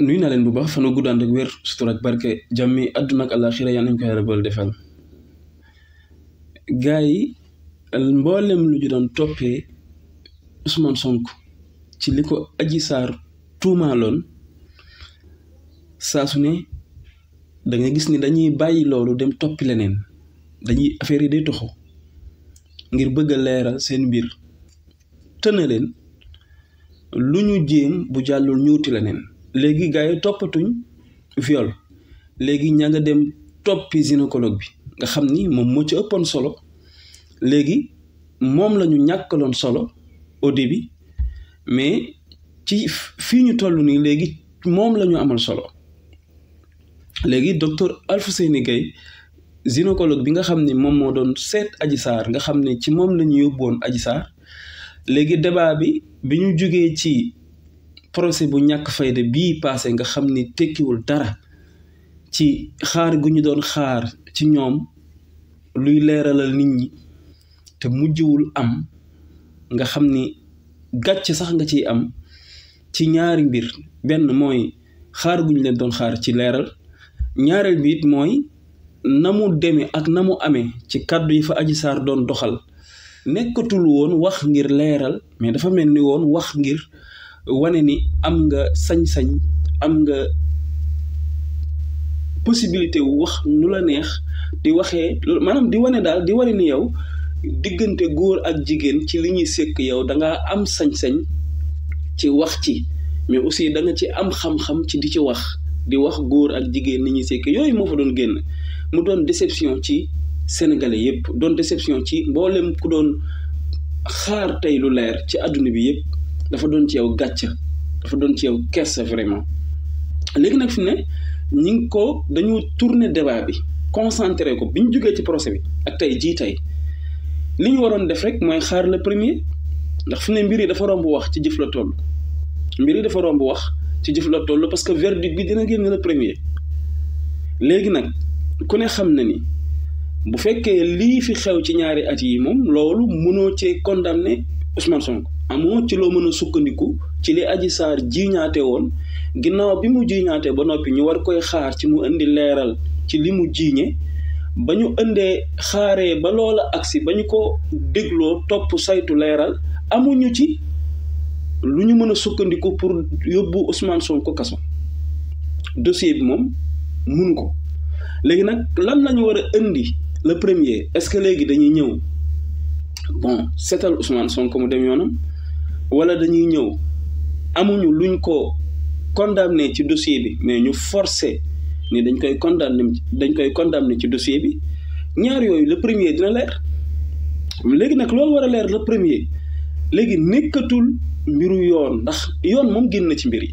nuyu naa leen bu baax fanu guddaan ak wér sutur ak barke jàmmi àdduna ak àllaaxira yal nañu ko yàlla boole defal gaa yi mboolem lu ñu doon toppee Ousmane Sonko ci li ko Adji Sarr tuumaaloon saa su ne da nga gis ni dañuy bàyyi loolu dem toppi leneen dañuy affaire yi day toxu ngir bëgg a leeral seen mbir tëna leen lu ñu jéem bu jàllul ñuuti leneen léegi gars yi toppatuñ viol léegi ña nga dem toppi gynécologue bi nga xam ni moom moo ci ëppoon solo léegi moom la ñu ñàkkaloon solo au début mais ci fii ñu toll nii léegi moom la ñu amal solo léegi docteur Alfousseyni GAYE gynécologue bi nga xam ne moom moo doon seet Adji Sarr nga xam ne ci moom la ñu yóbbuwoon Adji Sarr léegi débat bi ñu jógee ci procès bu ñàkk fayda bii passé nga xam ni tekkiwul dara ci xaar gu ñu doon xaar ci ñoom luy leeralal nit ñi te mujjwul am nga xam ni gàcce sax nga ciy am ci ñaari mbir benn mooy xaar gu ñu leen doon xaar ci leeral ñaareel bi it mooy na mu demee ak na mu amee ci kàddu yi fa Adji Sarr doon doxal nekkatul woon wax ngir leeral mais dafa mel ni woon wax ngir wane ni am nga sañ-sañ am nga possibilité wu wax nu la neex di waxee maanaam di wane daal di wane ni yow diggante góor ak jigéen ci li ñuy sekk yow da ngaa am sañ-sañ ci wax ci mais aussi da nga ci am xam-xam ci di ci wax di wax góor ak jigéen ni ñuy sekk yooyu moo fa doon génn mu doon déception ci sénégalais yépp doon déception ci mboolem ku doon xaar tey lu leer ci àdduna bi yépp dafa doon ci yow gàcca dafa doon ci yow kersa vraiment léegi nag fi ne ñi ngi ko dañu tourner débat bi concentré ko bi ñu jógee ci procès bi ak tey jii tey li ñu waroon def rek mooy xaar le premier ndax fi ne mbir yi dafa romb wax ci jëf la toll mbir yi dafa romb wax ci jëf la toll parce que verdict bi dina génn le premier léegi nag ku ne xam na ni bu fekkee lii fi xew ci ñaari at yi moom loolu mënoo cee condamné Ousmane Sonko amoo ci loo mën a sukkandiku ci li Adji Sarr jiiñaate woon ginnaaw bi mu jiiñaate ba noppi ñu war koy xaar ci mu indi leeral ci li mu jiiñe ba ñu indee xaaree ba loola agsi ba ñu ko dégloo topp saytu leeral amuñu ci lu ñu mën a sukkandiku pour yóbbu Ousmane Sonko kaso dossier bi moom mënu ko léegi nag lan lañu war a indi le premier est-ce que léegi dañuy ñëw bon seetal Ousmane Sonko mu dem yoonam wala dañuy ñëw amuñu luñ ko condamné ci dossier bi mais ñu forcé ni dañ koy condamné ci dossier bi ñaar yooyu le premier dina leer léegi nag loolu war a leer le premier léegi nekkatul mbiru yoon ndax yoon moom génn na ci mbir yi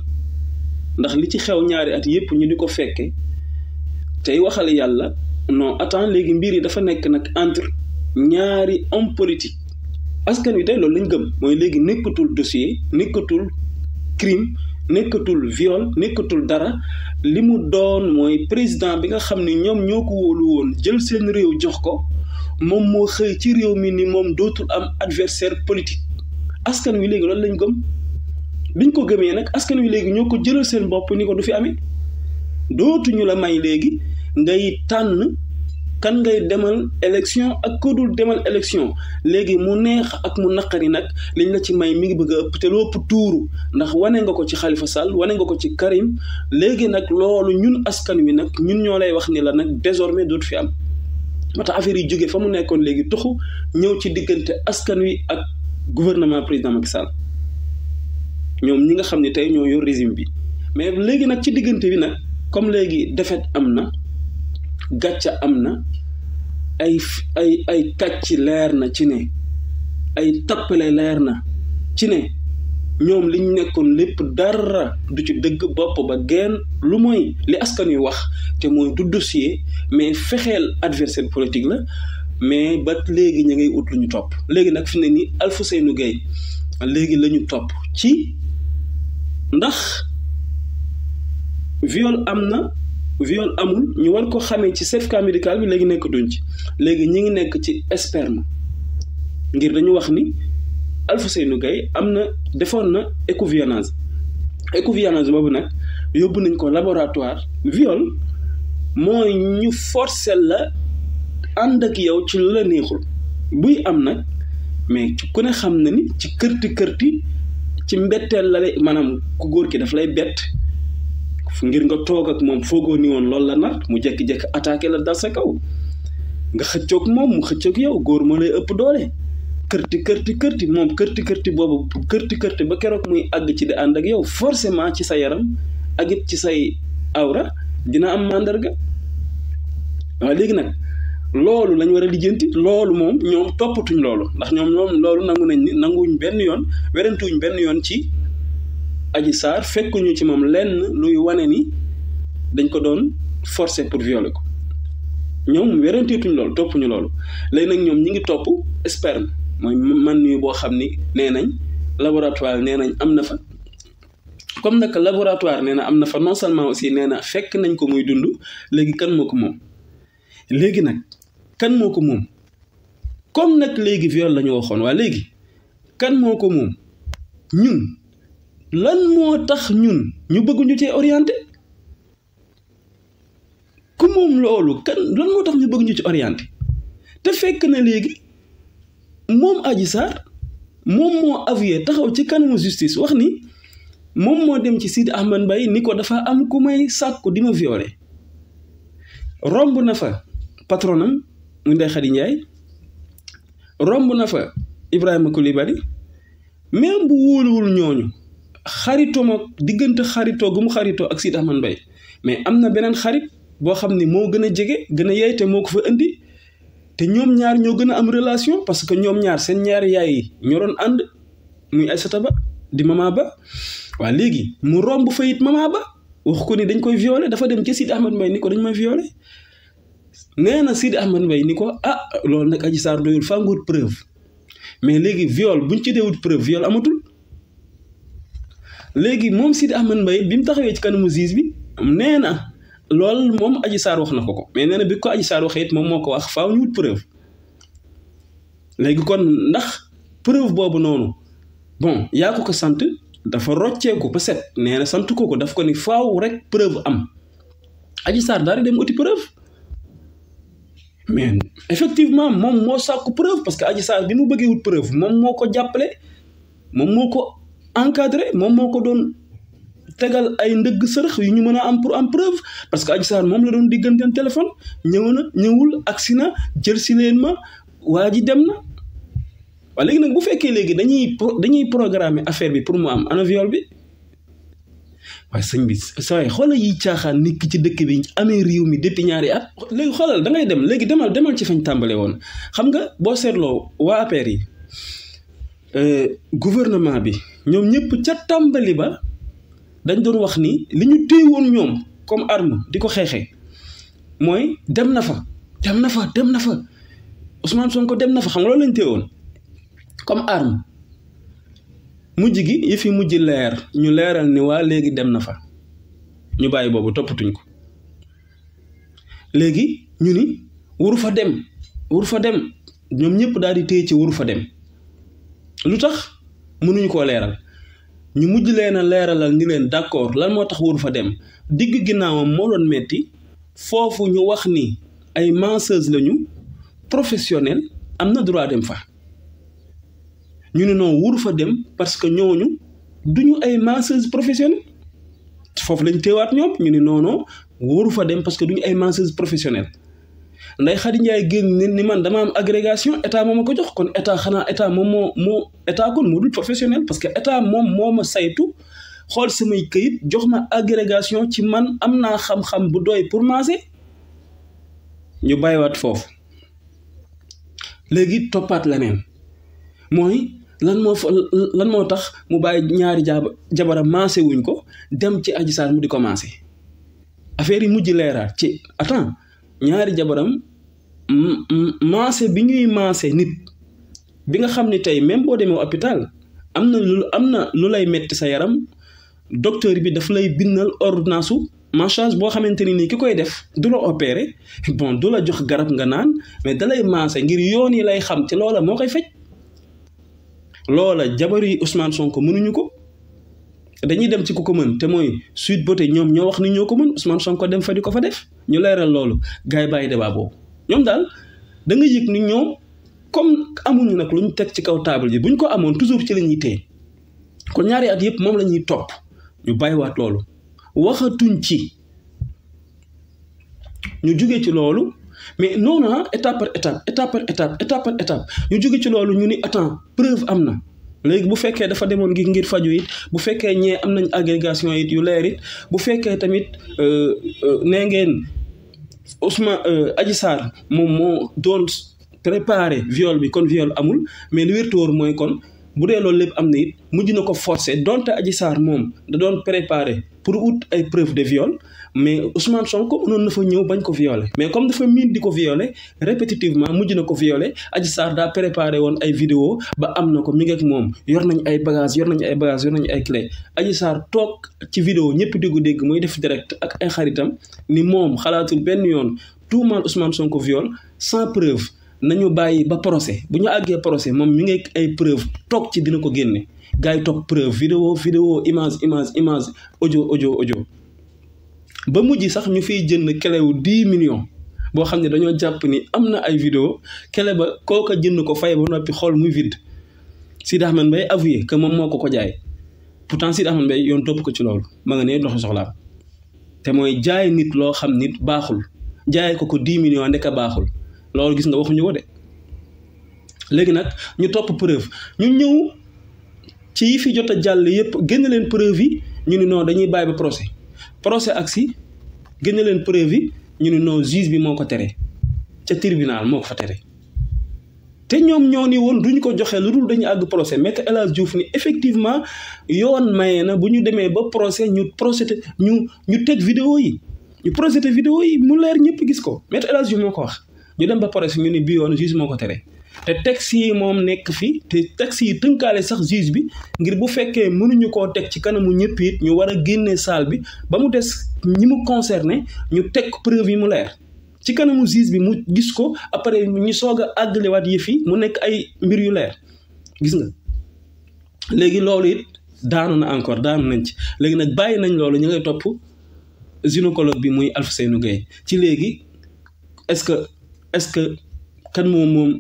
ndax li ci xew ñaari at yépp ñu di ko fekke tey waxal yàlla non attends léegi mbir yi dafa nekk nag entre ñaari homme politique askan wi tey loolu lañ gëm mooy léegi nekkatul dossier nekkatul crime nekkatul viol nekkatul dara li mu doon mooy président bi nga xam ne ñoom ñoo ko wóolu woon jël seen réew jox ko moom moo xëy ci réew mi ni moom dootul am adversaire politique askan wi léegi loolu lañ gëm biñ ko gëmee nag askan wi léegi ñoo ko jëlal seen bopp ni ko du fi amee dootuñu la may léegi ngay tànn kan ngay demal élection ak ko dul demal élection léegi mu neex ak mu naqari nag liñ la ci may mi ngi bëgg a ëpp te lu ëpp tuuru ndax wane nga ko ci Khalifa Sall wane nga ko ci Karim léegi nag loolu ñun askan wi nag ñun ñoo lay wax ni la nag désormais dootu fi am moo tax affaire yi jógee fa mu nekkoon léegi tuxu ñëw ci diggante askan wi ak gouvernement président Macky Sall ñoom ñi nga xam ne tey ñoo yor régime bi mais léegi nag ci diggante bi nag comme léegi défaite am na gàcca am na ay kàcc leer na ci ne ay tappale leer na ci ne ñoom liñ nekkoon lépp dara du ci dëgg bopp ba genn lu mooy li askan wi wax te mooy du dossier mais fexeel adversaire politique la mais ba léegi ñu ngay ut lu ñu topp léegi nag fi ne ni Alfousseyni GAYE léegi la ñu topp ci ndax viol am na viol amul ñu war ko xamee ci certificat médical bi léegi nekk duñ ci léegi ñi ngi nekk ci sperme ngir dañu wax ni Alfousseyni GAYE am na defoon na écoviolence boobu nag yóbbu nañ ko laboratoire. Viol mooy ñu forcer la ànd ak yow ci lu la neexul buy am nag mais ku ne xam na ni ci kërti ci mbetteel la lay maanaam ku góor ki daf lay bett ngir nga toog ak moom foogoo ni woon loolu la nar mu jékki-jékki attaqué la dal sa kaw nga xëccoog moom mu xëccoog yow góor moo lay ëpp doole kërti moom kërti boobu kërti ba keroog muy àgg ci di ànd ak yow forcément ci sa yaram ak it ci say awra dina am màndarga. waaw léegi nag loolu lañ war a lijjanti loolu moom ñoom toppatuñ loolu ndax ñoom loolu nangu nañ ni nanguwuñ benn yoon werantuwuñ benn yoon ci Adji Sarr fekkuñu ci moom lenn luy wane ni dañ ko doon forcer pour violer ko ñoom weranteetuñ loolu toppuñu loolu léegi nag ñoom ñi ngi topp sperme mooy man nii boo xam ni nee nañ laboratoire nee nañ am na fa comme nag laboratoire nee na am na fa non seulement aussi nee na fekk nañ ko muy dund léegi kan moo ko moom léegi nag kan moo ko moom comme nag léegi viol la ñu waxoon waa léegi kan moo ko moom ñun lan moo tax ñun ñu bëgguñu cee orienté ku moom loolu kan lan moo tax ñu bëgguñu ci orienté te fekk na léegi moom Adji Sarr moom moo avoué taxaw ci kanamu justice wax ni moom moo dem ci Sidi Ahmed Mbaye ni ko dafa am ku may sàkku di ma violé romb na fa patronam mu Ndeye Khady Ndiaye romb na fa Ibrahima Coulibaly même bu wóoluwul ñooñu xaritoo ma diggante xaritoo gu mu xaritoo ak Sidi Ahmed Mbaye mais am na beneen xarit boo xam ni moo gën a jege gën a yey te moo ko fa indi te ñoom ñaar ñoo gën a am relation parce que ñoom ñaar seen ñaari yaay yi ñoo doon ànd muy Aïssata Ba di Mama Ba waa léegi mu romb fa it Mama Ba wax ko ni dañ koy violé dafa dem ci Sidi Ahmed Mbaye ni ko dañ may violé nee na Sidi Ahmed Mbaye ni ko loolu nag Adji Sarr doyul faa nga wut preuve mais léegi viol buñ ci dee wut preuve viol amatul léegi moom Sidi Ahmed Mbaye bi mu taxawee ci kanamu juge bi nee na loolu moom Adji Sarr wax na ko mais nee na bi ko Adji Sarr waxee it moom moo ko wax faaw ñu wut preuve léegi kon ndax preuve boobu noonu bon yaa ko sant dafa rocceeku ba set nee na sant ko daf ko ni faaw rek preuve am Adji Sarr daal di dem uti preuve mais effectivement moom moo sàkku preuve parce que Adji Sarr bi mu bëggee wut preuve moom moo ko jàppale moom moo ko encadré moom moo ko doon tegal ay ndëgg sërëx yu ñu mën a am pour am preuve parce que Adji Sarr moom la doon digganteen téléphone ñëwul agsi na jël si leen ma waa ji dem na waaye léegi nag bu fekkee léegi dañuy programmer affaire bi pour mu am ana viol bi waaye sëñ bi saa xoolal yi caaxaan nekk ci dëkk bi amee réew mi depuis ñaari at léegi xoolal da ngay dem léegi demal ci fañ tàmbale woon xam nga boo seetloo waa APR yi gouvernement bi ñoom ñëpp ca tàmbali ba dañ doon wax ni li ñu téye woon ñoom comme arme di ko xeexee mooy dem na fa Ousmane Sonko dem na fa xam nga loolu lañ téye woon comme arme mujj gi yëf yi mujj leer ñu leeral ni waa léegi dem na fa ñu bàyyi boobu toppatuñ ko léegi ñu ni waru fa dem ñoom ñëpp daal di téye ci waru fa dem lu tax mënuñu koo leeral ñu mujj leen a leeralal ni leen d'accord lan moo tax waru fa dem digg ginnaawam moo doon metti foofu ñu wax ni ay menseuse lañu professionnel am na droit dem fa ñu ne non waru fa dem parce que ñooñu duñu ay masseuse professionnelle foofu lañ teewaat ñoom ñu ne non waru fa dem parce que duñu ay masseuse professionnelle Ndeye Khady Ndiaye génn ni man dama am agrégation état moo ma ko jox kon état xanaa état moom moo état kon moo dul professionnel parce que état moom moo ma saytu xool samay këyit jox ma agrégation ci man am naa xam-xam bu doy pour masser ñu bàyyiwaat foofu léegi toppaat leneen mooy lan moo tax mu bàyyi ñaari jabaram maase wuñ ko dem ci Adji Sarr mu di ko maase affaire yi mujj leeraat ci attends ñaari jabaram maase bi ñuy maase nit bi nga xam ne tey même boo demee hôpital am na lu lay metti sa yaram docteur bi daf lay bindal ordonnance su massage boo xamante ni nii ki koy def du la opérer bon du la jox garab nga naan mais da lay maase ngir yoon yi lay xam ci loola moo koy faj loola jabar yi Ousmane Sonko mënuñu ko dañuy dem ci ku ko mën te mooy Sweet Beauté ñoom ñoo wax ni ñoo ko mën Ousmane Sonko dem fa di ko fa def ñu leeral loolu gars yi bàyyi débat boobu ñoom daal da nga yëg ni ñoom comme amuñu nag lu ñu teg ci kaw table ji buñ ko amoon toujours ci la ñuy téye kon ñaari at yëpp moom la ñuy topp ñu bàyyiwaat loolu waxatuñ ci ñu jóge ci loolu mais non étape par étape ñu jóge ci loolu ñu ni attends preuve am na léegi bu fekkee dafa demoon ngir faju it bu fekkee ñee am nañ agrégation it yu leer it bu fekkee tamit nee ngeen Ousmane Adji Sarr moom moo doon préparé viol bi kon viol amul mais lu wértu wóor mooy kon bu dee loolu lépp am na it mujj na ko forcé donte Adji Sarr moom da doon préparé pour ut ay preuve de viol mais Ousmane Sonko mënoon na fa ñëw bañ ko violer mais comme dafa miin di ko violer répétitivement mujj na ko violer Adji Sarr daa préparé woon ay vidéo ba am na ko mi ngi ak moom yor nañ ay bagages yor nañ ay clé Adji Sarr toog ci vidéo ñëpp di ko dégg muy def direct ak ay xaritam ni moom xalaatul benn yoon tuumaal Ousmane Sonko viol sans preuve nañu bàyyi ba procès bu ñu àggee procès moom mi ngi ay preuve toog ci dina ko génne gars yi toog preuve vidéo image audio ba mujj sax ñu fiy jënd clé wu 10 millions boo xam ne dañoo jàpp ni am na ay vidéo clé ba kooka jënd ko fay ba noppi xool muy vide Sidi Ahmed Mbaye avoué que moom moo ko jaay pourtant Sidi Ahmed Mbaye yoon topp ko ci loolu ma nga ne dox soxlaam te mooy jaay nit loo xam nit baaxul jaay ko 10 millions ndeka baaxul loolu gis nga waxuñu ko de léegi nag ñu topp preuve ñu ñëw ci yi fi jot a jàll yëpp génn leen preuve yi ñu ni non dañuy bàyyi ba procès ak si génn leen preuve yi ñu ni non juge bi moo ko tere ca tribunal moo ko fa tere te ñoom ñoo ni woon duñ ko joxe lu dul dañu àgg procès Maître El Hadji Diouf ni effectivement yoon maye na bu ñu demee ba procès ñu teg vidéo yi ñu procédé vidéo yi mu leer ñëpp gis ko Maître El Hadji Diouf moo ko wax ñu dem ba procès ñu ni bii yoon juge moo ko tere te texte yi moom nekk fi te texte yi tënkaale sax juge bi ngir bu fekkee mënuñu koo teg ci kanamu ñëpp it ñu war a génne salle bi ba mu des ñi mu concerné ñu teg preuve yi mu leer ci kanamu juge bi mu gis ko après ñu soog a àggalewaat yëf yi mu nekk ay mbir yu leer gis nga léegi loolu it daanu nañ ci léegi nag bàyyi nañ loolu ñu ngay topp gynécologue bi muy Alfousseyni GAYE ci léegi est-ce que kan moom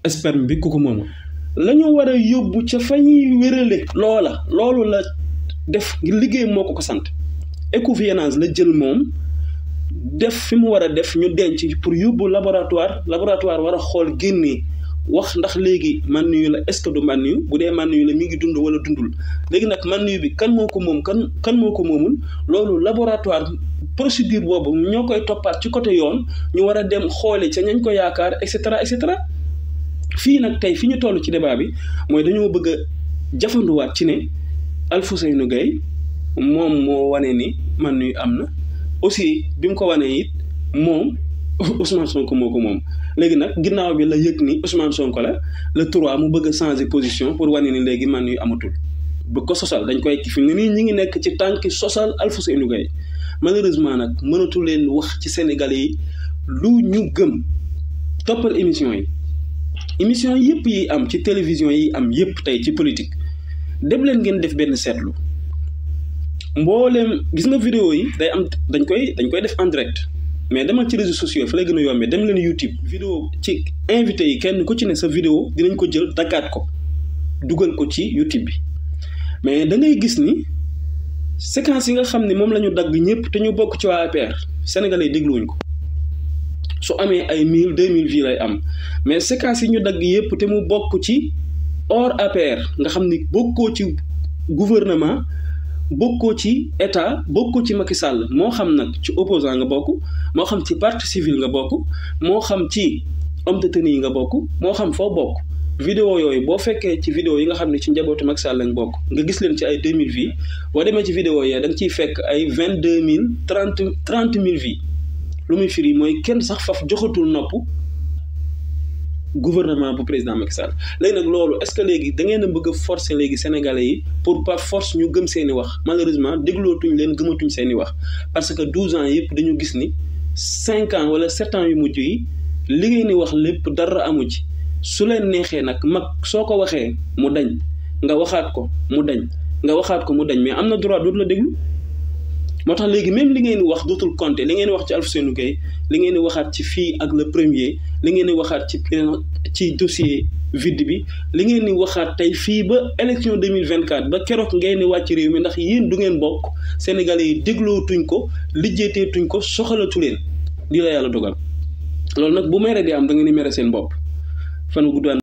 sperme bi ku ko moom la ñu war a yóbbu ca fa ñuy wérale loolu la def ngir liggéey moo ko sant écouvillonnage la jël moom def fi mu war a def ñu denc pour yóbbu laboratoire war a xool génnee wax ndax léegi man yu la est-ce que du man yu bu dee man yu la mi ngi dund wala dundul léegi nag man yu bi kan moo ko moom kan moo ko moomul loolu laboratoire procédure boobu ñoo koy toppaat ci côté yoon ñu war a dem xoole ca ñañ ko yaakaar et cetera fii nag tey fi ñu toll ci débat bi mooy dañoo bëgg a jafanduwaat ci ne Alfousseyni GAYE moom moo wane ni man yu am na aussi bi mu ko wanee it moom Ousmane Sonko moo ko moom léegi nag ginnaaw bi la yëg ni Ousmane Sonko la le 3 mu bëgg a changer position pour wane ni léegi man yu amatul bëgg ko sosal dañ koy fi mu ne nii ñi ngi nekk ci tànki sosal Alfousseyni GAYE malheureusement nag mënatu leen wax ci Sénégalais yi lu ñu gëm toppal émission yëpp yi am ci télévision yi am yëpp tey ci politique dem leen ngeen def benn seetlu mbooleem gis nga vidéo yi day am dañ koy def en direct mais demal ci réseaux sociaux fa lay gën a yombee dem leen YouTube vidéo ci invité yi kenn ku ci ne sa vidéo dinañ ko jël daggaat ko dugal ko ci YouTube bi mais da ngay gis ni séquence yi nga xam ne moom la ñu dagg ñëpp te ñu bokk ci waa APR sénégalais dégluwuñ ko su amee ay 1000 2000 vues lay am mais séquence yi ñu dagg yëpp te mu bokk ci hors APR nga xam ni bokkoo ci gouvernement bokkoo ci état bokkoo ci Macky Sall moo xam nag ci opposant nga bokk moo xam ci partie civile nga bokk moo xam ci homme de tenue yi nga bokk moo xam foo bokk vidéo yooyu boo fekkee ci vidéo yi nga xam ne ci njabootu Macky Sall lañ bokk nga gis leen ci ay 2000 vues boo demee ci vidéo yooyu da nga ciy fekk ay 22000 30000 vues lu muy firi mooy kenn sax faf joxatul nopp gouvernement bu président Macky Sall léegi nag loolu est-ce que léegi da ngeen a bëgg a forcer léegi sénégalais yi pour par force ñu gëm seeni wax malheureusement déglootuñ leen gëmatuñ seeni wax parce que 12 ans yëpp dañu gis ni 5 ans wala 7 ans yu mujj yi li ngeen di wax lépp dara amu ci su leen neexee nag mag soo ko waxee mu dañ nga waxaat ko mu dañ nga waxaat ko mu dañ mais am na droit dootu la déglu moo tax léegi même li ngeen di wax dootul compter li ngeen di wax ci Alfousseyni GAYE li ngeen di waxaat ci fii ak le premier li ngeen di waxaat ci dossier vide bi li ngeen di waxaat tey fii ba élection 2024 ba keroog ngeen di wàcc réew mi ndax yéen du ngeen bokk Sénégalais yi déglootuñ ko lijjeeteetuñ ko soxalatu leen lii la yàlla dogal loolu nag bu mere di am da ngeen di mere seen bopp fan guddaan